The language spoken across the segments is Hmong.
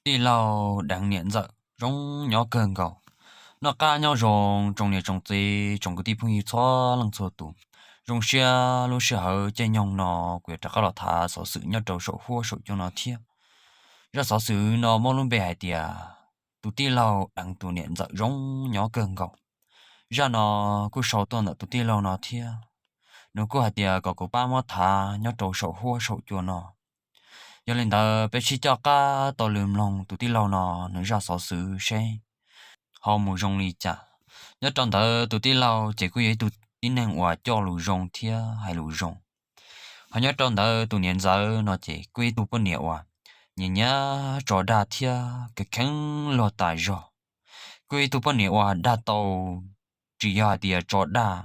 Tij laug deev niam ntxawm zoo nyob kawg nkaus. Noj qab nyob zoo tsoom niam tsoom txiv tsoom kwv tij phooj ywg txhua leej txhua tus. Zoo siab lub sij hawm caij nyoog no kuv yuav rov qab los tham xov xwm nyob rau saum huab saum cua no thiab. Zaj xov xwm no muaj lub npe hais tias tus tij laug deev tus niam ntxawm zoo nyob kawg nkaus. Zaj no kuj sau tuaj ntawm tus tij laug no thiab. Nws kuj hais tias kom kuv pab muab tham nyob rau saum huab saum cua no. Yog li ntawd peb sib coj qab tau lw mloog tus tij laug no nws zaj xov xwm seb ho mus zoo li cas. Nyob rau ntawd tus tij laug ces kuj yog ib tug tib neeg uas coj lus zoo thiab hais lus zoo. Ho nyob rau ntawd tus niam ntxawm no ces kuj ib tug poj niam uas nyiam nyiam tso dag thiab kheev kheev luag tas zog. Kuj ib tug poj niam uas dag tau, tsis yog hais tias tso dag,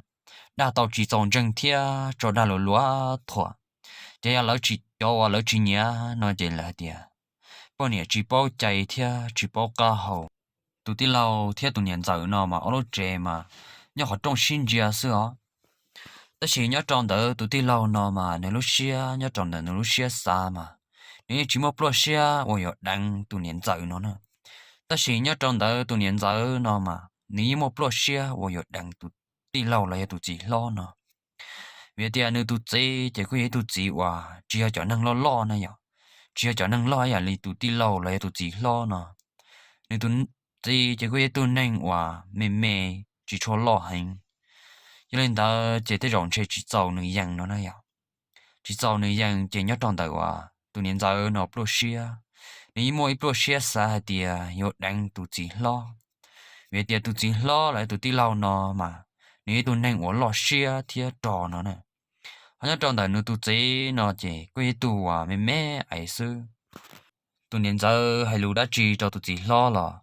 dag tau tsis txaus ntseeg thiab tso dag luv luav thuam. Ces yog lawv tsis, cov uas lawv tsis nyiam no ces lawv hais tias poj niam tsis paub cai thiab tsis paub qab hau. Tus tij laug thiab tus niam ntxawm no mas ob lub tsev mas nyob qhov rooj sib ntsia xwb os. Tab sis nyob rau ntawd tus tij laug no mas nws lub siab, nyob rau ntawm nws lub siab xav mas nws yeej tsis muaj pluaj siab uas yuav deev tus niam ntxawm no na. Tab sis nyob rau ntawd tus niam ntxawm no mas nws yeej muaj pluaj siab uas yuav deev tus tij laug los yog tus txiv hlob no. Vim tias nws tus txiv ces kuj yog ib tug txiv uas tsis yog cov neeg loj loj na yom, tsis yog cov neeg loj ib yam li tus tij laug los yog tus txiv hlob no. Nws tus txiv ces kuj yog ib tug neeg uas me me, tsis tshua loj heev. Yog li ntawd ces tej zaum ntshe tsis txaus nws yees no na yom. Tsis txaus nws yees ces nyob rau ntawm uas tus niam ntxawm no pluaj siab, nws yeej muaj ib pluaj siab xav hais tias yuav deev tus txiv hlob. Vim tias tus txiv hlob los yog tus tij laug no mas nws yog ib tug neeg uas loj siab thiab rog no na. Ho nyob rau ntawm nws tus txiv no ces kuj yog ib tug uas me me ais xwb. Tus niam ntxawm hais lus dab tsi rau tus txiv hlob los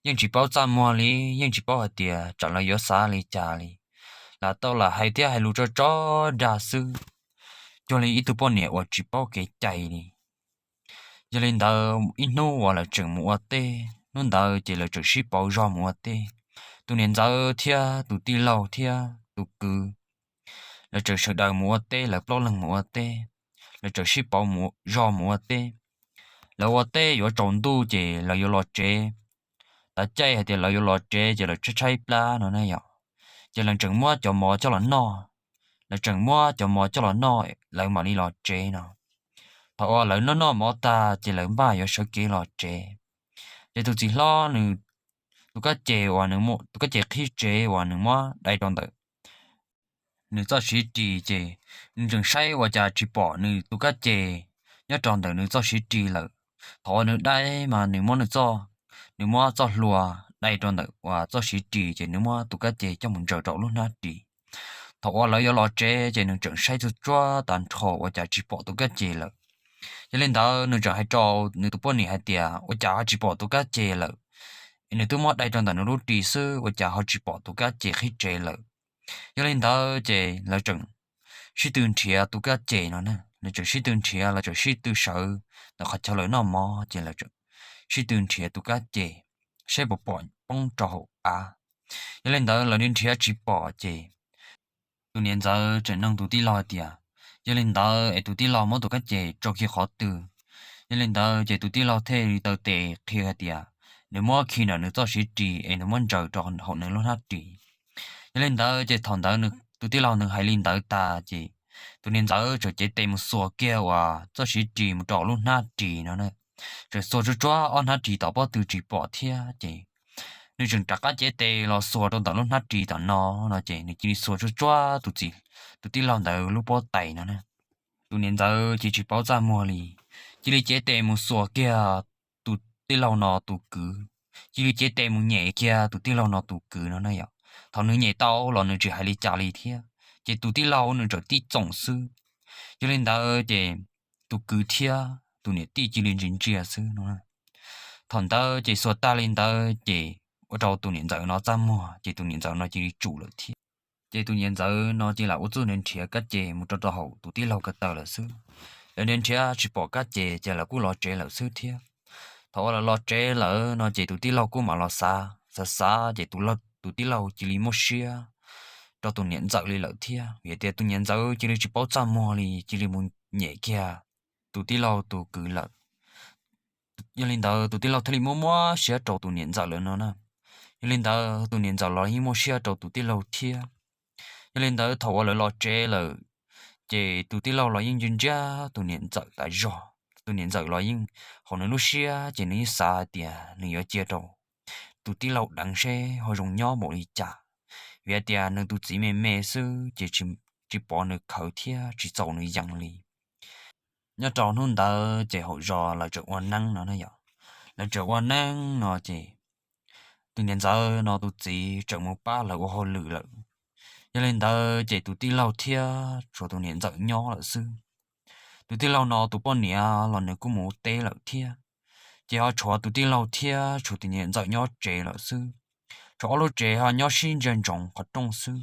yeej tsis paub txaj muag li, yeej tsis paub hais tias tsam lawv yuav xav li cas li. Lam tau lam hais thiab hais lus tso tso dag xwb, cuag li ib tug poj niam uas tsis paub kev cai li. Yog li ntawd ib hnub uas lawv tseem mus ua teb, hnub ntawd ces lawv tseem sib pauv zog mus ua teb. Tus niam ntxawm thiab tus tij laug thiab tus kwv, lawv tseem sawv daws mus ua teb, lawv plaub leeg mus ua teb. Lawv tseem sib pauv zog mus ua teb. Lawv ua teb yuav tsaus ntuj ces lawv yuav los tsev. Tav caij hais tias lawv yuav los tsev ces lawv tshaib tshaib plab no na yom, ces lawv tseem muab cov mov coj los noj. Lawv tseem muab cov mov coj los noj lawv mam li los tsev no. Thaum uas lawv noj noj mov tag ces lawv npaj yuav sawv kev los tsev. Ces tus txiv hlob nws tus kab ces uas nws, tus kab ces qhib tsev uas nws muab dai rau ntawm nws txoj siv ris ces nws tseem saib ua cas tsis pom nws tus kab ces nyob rau ntawm nws txoj siv ris lawm. Thaum uas nws dai mas nws muab nws txoj, nws muab txoj hlua dai rau ntawm uas txoj siv ris ces nws muab tus kab ces coj mus ntsaws rau lub hnab ris. Thaum uas lawv yuav los tsev ces nws tseem saib tsuj tsuab tag nrho ua cas tsis pom tus kab ces lawm. Yog li ntawd nws tseem hais rau nws tus poj niam hais tias ua cas ho tsis pom tus kab ces lawm, es nws twb muab dai rau ntawm nws lub ris xwb ua cas ho tsis pom tus kab ces qhib tsev lawm. Yog li ntawd ces lawv tseem sib tw nrhiav tus kab ces no na, lawv tseem sib tw nrhiav, lawv tseem sib tw sawv ntawm qhov chaw lawv noj mov ces lawv tseem sib tw nrhiav tus kab ces saib puas pom poob rau hauv av. Yog li ntawd lawv nrhiav tsis pom ces tus niam ntxawm tseem nug tus tij laug hais tias, yog li ntawd es tus tij laug muab tus kab ces tso khi qhov twg? Yog li ntawd ces tus tij laug thiaj li taw tes qhia hais tias nws muab khi ntawm nws txoj siv ris es nws muab ntsaws rau hauv nws lub hnab ris. Yog li ntawd ces thaum ntawd tus tij laug nws hais li ntawd tas ces tus niam ntxawm tseem cev tes mus xuas kiag uas txoj siv ris mus rau lub hnab ris no na. Tseem xuas tsuj tsuab ob hnab ris tom pob tw tsis pom thiab ces nws tseem rov qab cev tes los xuas rau ntawm lub hnab ris tom no no ces nws cia li xuas tsuj tsuab tus tij, tus tij laug ntawd lub pob tais no na. Tus niam ntxawm ces tsis paub txaj muag li, cia li cev tes mus xuas kiag tus tij laug no tus kwv, cia li cev tes mus nyem kiag tus tij laug no tus kwv no na yom. Thaum nws nyem tau los nws tsis hais li cas li thiab ces tus tij laug nws tseem tib txoom xwb. Yog li ntawd ces tus kwv thiab tus niam tij cia li ntsia ntsia xwb no. Thaum ntawd ces xuas tag li ntawd ces ua rau tus niam ntxawm no txaj muag ces tus niam ntxawm no cia li tsum lawm thiab. Ces tus niam ntxawm no cia li lam ua txuj nrhiav kab ces mus rau rau hauv tus tij laug ko taw lawm xwb. Lawv nrhiav tsis pom kab ces ces lawv kuj los tsev lawm xwb thiab. Thaum uas lawv los tsev lawm no ces tus tij laug kuj mam los xav xav xav ces tus tij laug cia li muaj siab rau tus niam ntxawm li lawm thiab vim tias tus niam ntxawm cia li tsis paub txaj muag li cia li mus nyem kiag tus tij laug tus kwv lawm. Yog li ntawd tus tij laug thiaj li muaj muab siab rau tus niam ntxawm lawm no na. Yog li ntawd tus niam ntxawm los yeej muaj siab rau tus tij laug thiab. Yog li ntawd thaum uas lawv los tsev lawm, ces tus tij laug los yeej ntsia ntsia tus niam ntxawm tas zog. Tus niam ntxawm los yeej, hauv nws lub siab ces nws yeej xav hais tias nws yuav cia rau tus tij laug deev seb ho zoo nyob npaum li cas, vim hais tias nws tus txiv me me xwb ces tsis pov nws khawv thiab tsis txaus nws yees li. Nyob rau hnub ntawd ces hauv zos lawv tseem ua neeb no na yom. Lawv tseem ua neeb no ces tus niam ntxawm no tus txiv tseem mus pab lawv ua hauj lwm lawm. Yog li ntawd ces tus tij laug thiab tshuav tus niam ntxawm nyob lawm xwb. Tus tij laug no tus poj niam los nws kuj mus ua teb lawm thiab, ces ho tshuav tus tij laug thiab tshuav tus niam ntxawm nyob tsev lawm xwb. Tshuav ob lub tsev ho nyob sib ntsia ntsoov qhov rooj xwb.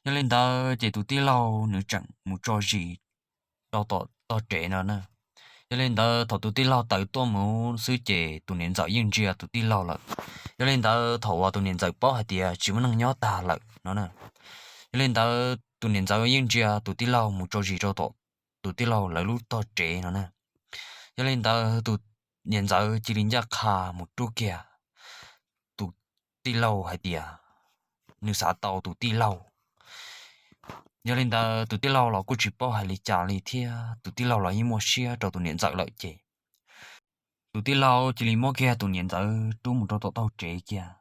Yog li ntawd ces tus tij laug nws tseem mus tso zis rau tom tog tsev no na. Yog li ntawd thaum tus tij laug tawm tuaj mus xwb ces tus niam ntxawm yeej ntsia tus tij laug lawm. Yog li ntawd thaum uas tus niam ntxawm paub hais tias tsis muaj neeg nyob tag lawm no na, yog li ntawd tus niam ntxawm yeej ntsia tus tij laug mus tso zis rau tom tus tij laug lawv lub tog tsev no na. Yog li ntawd tus niam ntxawm cia li ncaj qha mus rub kiag tus tij laug hais tias nws xav tau tus tij laug. Yog li ntawd tus tij laug los kuj tsis paub hais li cas li thiab, tus tij laug los yeej muaj siab rau tus niam ntxawm lawm ces tus tij laug cia li muab kiag tus niam ntxawm rub mus rau tom tog tsev kiag.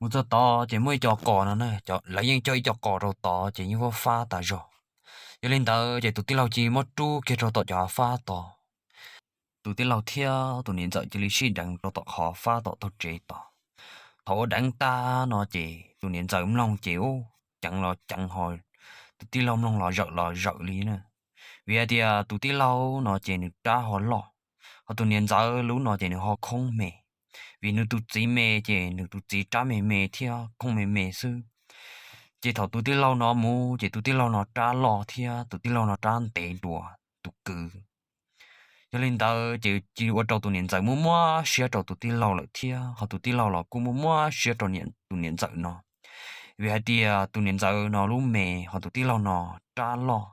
Mus txog tod ces muaj ib co qos no na, lawv yeej cog ib co qos rau tod ces yeej fab fab tas zog. Yog li ntawd ces tus tij laug cia li muab rub kiag rau tom cov fab tod. Tus tij laug thiab tus niam ntxawm cia li sib deev rau tom qhov fab tom tog tsev tod. Thaum ua deev tag no ces tus niam ntxawm mloog ces ub, ceev los ceev ho tus tij laug mloog los zawm los zawm li na. Vim hais tias tus tij laug no ces nws rab ho loj, ho tus niam ntxawm lub no ces nws ho khoob me. Vim nws tus txiv me ces nws tus txiv rab me me thiab khoob me me xwb. Ces thaum tus tij laug no mus ces tus tij laug no rab loj thiab tus tij laug no rab ntev dua tus kwv. Yog li ntawd ces cia li ua rau tus niam ntxawm muaj muab siab rau tus tij laug lawm thiab, ho tus tij laug los kuj muaj muab siab rau tus niam ntxawm no. Vim hais tias tus niam ntxawm no lub me ho tus tij laug no rab loj,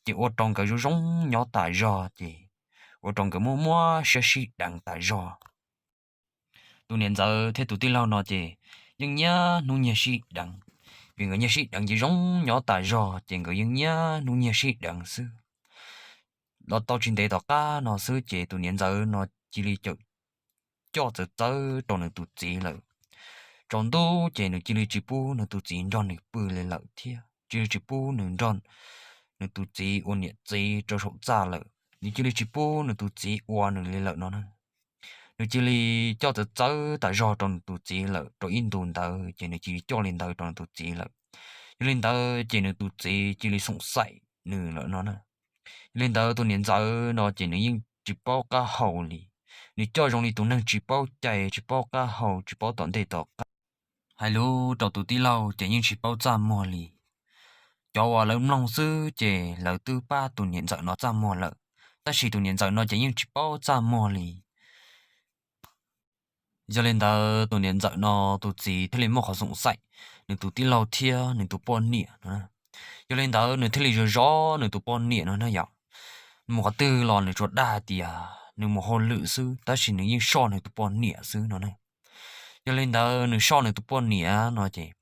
ces ua rau nkawd zoo zoo nyob tas zog ces ua rau nkawd muaj muab siab sib deev tas zog. Tus niam ntxawm thiab tus tij laug no ces yeej nyias hnub nyias sib deev. Vim nkawd nyias sib deev ces zoo nyob tas zog ces nkawd yeej nyias hnub nyias sib deev xwb. Los tau tsis ntev tom qab no xwb ces tus niam ntxawm no cia li coj txawv txawv rau nws tus txiv lawm. Tsaus ntuj ces nws cia li tsis pub nws tus txiv nrog nws pw li lawm thiab cia li tsis pub nws nrog nws tus txiv ua niam txiv rau saum txaj lawm. Nws cia li tsis pub nws tus txiv ua nws li lawm no na. Nws cia li coj txawv txawv tas zog rau nws tus txiv lawm, rau ib ntus ntawd ces nws cia li coj li ntawd rau nws tus txiv lawm. Yog li ntawd ces nws tus txiv cia li xoom xaim nws lawm no na. Yog li ntawd tus niam ntxawm no ces nws yeej tsis paub qab hau li. Nws coj zoo li tus neeg tsis paub cai, tsis paub qab hau, tsis paub tom ntej tom qab. Hais lus rau tus tij laug ces yeej tsis paub txaj muag li. Cov uas lawv mloog xwb ces lawv twb pab tus niam ntxawm no txaj muag lawm, tab sis tus niam ntxawm no ces yeej tsis paub txaj muag li. Yog li ntawd tus niam ntxawm no tus txiv thiaj li muaj qhov xoom xaim nws tus tij laug thiab nws tus poj niam no. Yog li ntawd nws thiaj li zov zov nws tus poj niam no na yom. Mus qhov twg los nws tsuas dag tias nws mus hauj lwm xwb, tab sis nws yeej soj nws tus poj niam xwb no na. Yog li ntawd nws soj nws tus poj niam no ces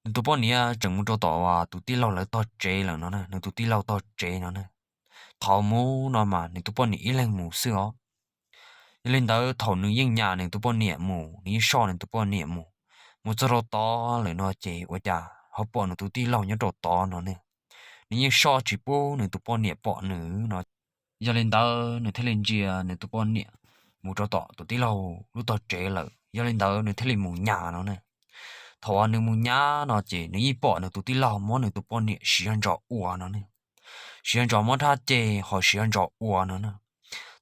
nws tus poj niam tseem mus rau tom tus tij laug lawv tog tsev lawm no na, nws tus tij laug tog tsev no na. Thaum mus no mas nws tus poj niam ib leeg mus xwb os. Yog li ntawd thaum nws yeej nyas nws tus poj niam mus, nws yeej soj nws tus poj niam mus, mus txog rau tod lawm no ces ua cas ho pom nws tus tij laug nyob rau tod no ne. Nws yeej soj tsis pub nws tus poj niam pom nws no. Yog li ntawd nws thiaj li ntsia nws tus poj niam mus rau tom tus tij laug lub tog tsev lawm, yog li ntawd nws thiaj li mus nyas no ne. Thaum uas nws mus nyas no ces nws yeej pom nws tus tij laug muab nws tus poj niam siv zog ntsos ua no ne. Siv zog ntsos muab rab ceg ho siv zog ntsos ua no na.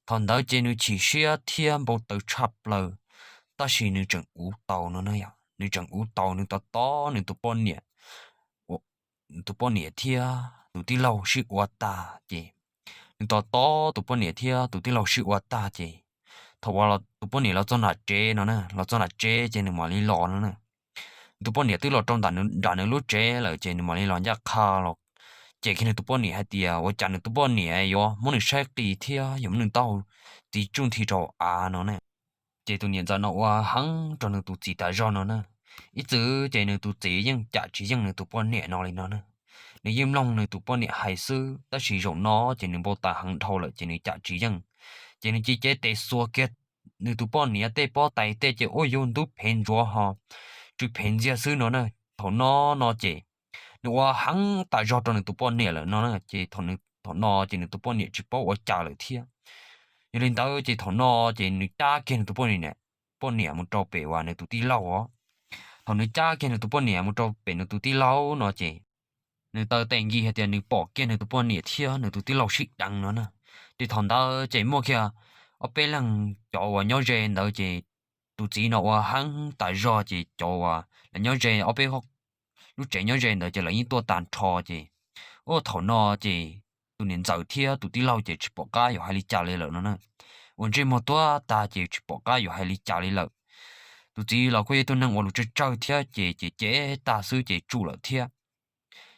Thaum ntawd ces nws chim siab thiab npau taws tshaj plaws, tab sis nws tseem uv taus no na yom, nws tseem uv taus, nws tos tos nws tus poj niam, tus poj niam thiab tus tij laug sib ua tag ces, nws tos tos tus poj niam thiab tus tij laug sib ua tag ces, thaum uas tus poj niam los txog nram tsev no na, los txog nram tsev ces nws mam li los no na. Tus poj niam twb los rau nram nws lub tsev lawm ces nws mam li los ncaj qha los cem kiag nws tus poj niam hais tias ua cas nws tus poj niam yuav muab nws saib qis thiab yuav muab nws taub hau txiv tsuj nthi rau av no na. Ces tus niam ntxawm no ua heev rau nws tus txiv tas zog no na. Ib txwm ces nws tus txiv yeej cam tsis yeej nws tus poj niam no li no na. Nws yeej mloog nws tus poj niam hais xwb, tab sis zaum no ces nws npau taws heev dhau lawm ces nws cam tsis yeej. Ces nws cia li cev tes xuas kiag nws tus poj niam tej pob tais tej ces ua yus ntub phev ntsuav ho tsw phev ntxiag xwb no na. Thaum no no ces nws ua heev tas zog rau nws tus poj niam lawm no na. Ces thaum no ces nws tus poj niam tsis paub ua cas lawm thiab. Yog li ntawd ces thaum no ces nws cab kiag nws tus poj niam, poj niam mus rau pem uas nws tus tij laug os. Thaum nws cab kiag nws tus poj niam mus rau pem nws tus tij laug no ces nws taw tes nki hais tias nws pom kiag nws tus poj niam thiab nws tus tij laug sib deev no na. Ces thaum ntawd ces muaj kiag ob peb leeg cov uas nyob ze ntawd ces tus txiv no ua heev tas zog ces cov uas lawv nyob ze ob peb lub tsev nyob ze ntawd ces lawv yeej tuaj tag nrho ces ua thaum no ces tus niam ntxawm thiab tus tij laug ces tsis pom qab yuav hais li cas li lawm no na. Ua ntsej muag tuag tag ces tsis pom qab yuav hais li cas li lawm. Tus txiv los kuj yog ib tug neeg uas lus tsawg tsawg thiab ces ces cem tag xwb ces tsum lawm thiab.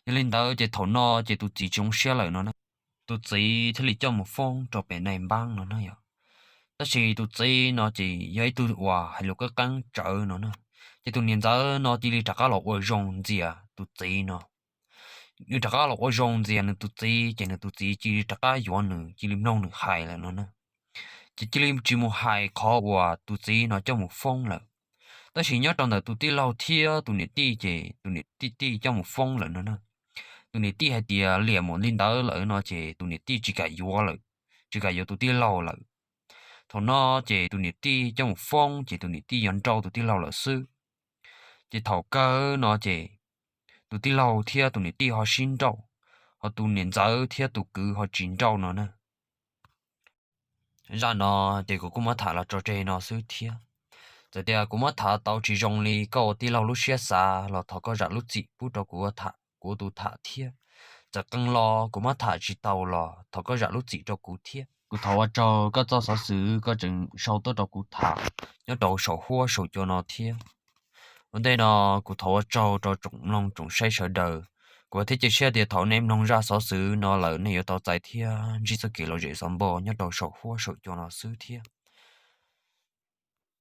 Yog li ntawd ces thaum no ces tus txiv tsis zoo siab lawm no na. Tus txiv thiaj li coj mus foob rau pem nais npab no na yog. Tab sis tus txiv no ces yog ib tug uas hais lus qab qeeb tsawv no na. Ces tus niam ntxawm no cia li rov qab los ua zoo ntxias tus txiv no. Nws rov qab los ua zoo ntxias nws tus txiv ces nws tus txiv cia li rov qab yuav nws cia li mloog nws hais lawm no na. Ces cia li tsis mus hais qhov uas tus txiv no coj mus foob lawm. Tab sis nyob rau ntawm tus tij laug thiab tus niam tij ces tus niam tij tij coj mus foob lawm no na. Tus niam tij hais tias liam mus li ntawd lawm no ces tus niam tij tsis kam yuav lawm, tsis kam yuav tus tij laug lawm. Thaum no ces tus niam tij coj mus foob ces tus niam tij yuav nrauj tus tij laug lawm xwb. Ces thaum kawg no ces tus tij laug thiab tus niam tij ho sib nrauj, ho tus niam ntxawm thiab tus kwv ho tsis nrauj no na. Zaj no ces kuv kuj muab tham los tso tseg no xwb thiab. Txawm tias kuv muab tham tau tsis zoo li koj ua tij laug lub siab xav los thov koj zam lub txim pub rau kuv tham, kuv tus tham thiab. Txawm qee lo kuv muab tham tsis tau los thov koj zam lub txim rau kuv thiab. Kuv thov ua tsaug koj txoj xov xwm koj tseem sau tuaj rau kuv tham nyob rau saum huab saum cua no thiab. Ua ntej no kuv thov ua tsaug rau tsoom mloog tsoom saib sawv daws. Kuv thiaj cia siab tias thaum nej mloog zaj xov xwm no lawm nej yuav tau txais thiab ntsib txoj kev lom zem xov npog nyob rau saum huab saum cua no xwb thiab.